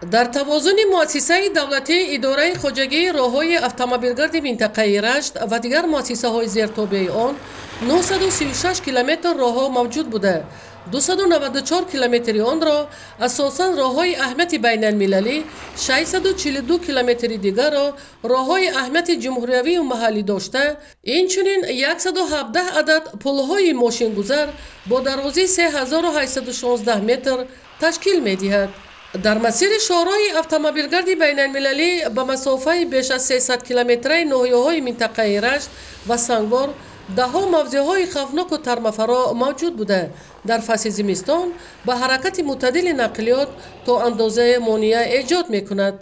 Дар тавозуни муассисаи давлатии идораи хоҷагии роҳҳои автомобилгарди минтақаи Рашт ва дигар муассисаҳои зертобеи он 936 километр роҳҳо мавҷуд буда, 294 километри онро асосан роҳҳои аҳамияти байналмилалӣ, 642 километри дигарро роҳҳои аҳамияти ҷумҳуриявию маҳаллӣ дошта, инчунин 117 адад пулҳои мошингузар бо дарозии 3816 метр ташкил медиҳад. Дар масири шоҳроҳи автомобилгарди байналмилалӣ ба масофаи беш аз 300 километраи ноҳияҳои минтақаи Рашт ва Сангвор даҳҳо мавзеъҳои хавфноку тармафаро мавҷуд буда, дар фасли зимистон ба ҳаракати мӯътадили нақлиёт то андозае монеа эҷод мекунад,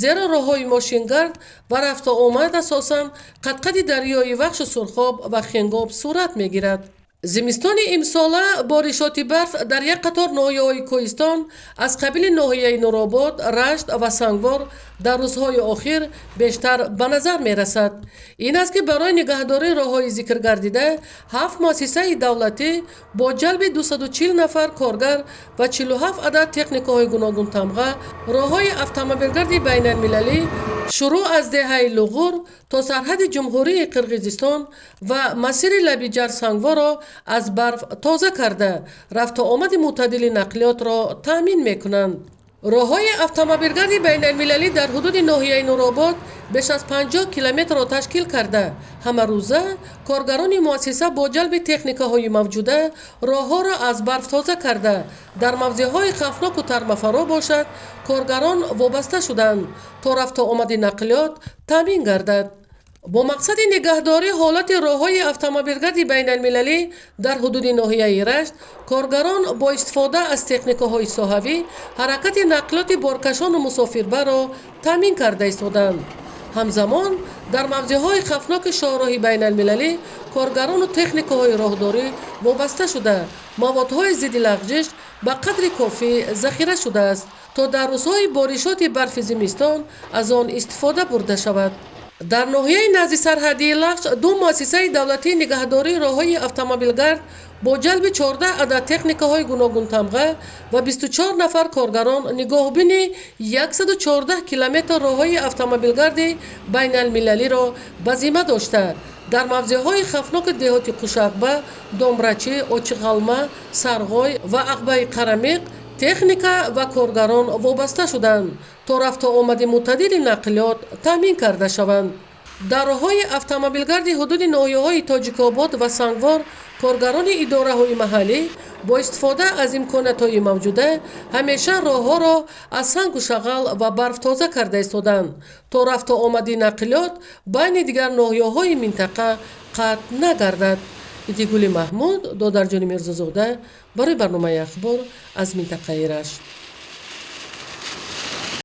зеро роҳҳои мошингард ва рафтуомад асосан қадқади дарёи Вахшу Сурхоб ва Хингоб сурат мегирад. Зимистони имсола боришоти барф дар як қатор ноҳияҳои кӯҳистон аз қабили ноҳияи Нуробод, Рашт ва Сангвор дар рӯзҳои охир бештар ба назар мерасад. Ин аст, ки барои нигаҳдории роҳҳои зикргардида ҳафт муассисаи давлатӣ бо ҷалби 240 нафар коргар ва 47 адад техникаҳои гуногунтамға роҳҳои автомобилгарди байналмилалӣ шурӯъ аз деҳаи Луғур то сарҳади Ҷумҳурии Қирғизистон ва масири Лабиҷар-Сангворро аз барф тоза карда, рафтуомади мӯътадили нақлиётро таъмин мекунанд. Роҳҳои автомобилгарди байналмилалӣ дар ҳудуди ноҳияи Нуробод беш аз 50 километрро ташкил карда, ҳамарӯза коргарони муассиса бо ҷалби техникаҳои мавҷуда роҳҳоро аз барф тоза карда, дар мавзеъҳои хавфноку тармафаро бошад, коргарон вобаста шуданд, то рафтуомади нақлиёт таъмин гардад. Бо мақсади нигаҳдории ҳолати роҳҳои автомобилгарди байналмилалӣ дар ҳудуди ноҳияи Рашт коргарон бо истифода аз техникаҳои соҳавӣ ҳаракати нақлиёти боркашону мусофирбарро таъмин карда истоданд. Ҳамзамон дар мавзеъҳои хавфноки шоҳроҳи байналмилалӣ коргарону техникаҳои роҳдорӣ вобаста шуда, маводҳои зидди лағжиш ба қадри кофӣ захира шудааст, то дар рӯзҳои боришоти барфи зимистон аз он истифода бурда шавад. Дар ноҳияи назди сарҳадии Лахш ду муассисаи давлатии нигаҳдории роҳҳои автомобилгард бо ҷалби 14 адад техникаҳои гуногунтамға ва 24 нафар коргарон нигоҳубини 114 километр роҳҳои автомобилгарди байналмилалиро ба зимма дошта, дар мавзеъҳои хавфноки деҳоти Қушақба, Домрачӣ, Очиғалма, Сарғой ва Ағбаи Қарамиқ техника ва коргарон вобаста шуданд, то рафтуомади мӯътадили нақлиёт таъмин карда шаванд. Дар роҳҳои автомобилгарди ҳудуди ноҳияҳои Тоҷикобод ва Сангвор коргарони идораҳои маҳаллӣ бо истифода аз имкониятҳои мавҷуда ҳамеша роҳҳоро аз сангу шағал ва барф тоза карда истоданд, то рафтуомади нақлиёт байни дигар ноҳияҳои минтақа қатъ нагардад. Идигули Маҳмуд, Додарҷони Мирзозода барои барномаи «Ахбор» аз минтақаи Рашт.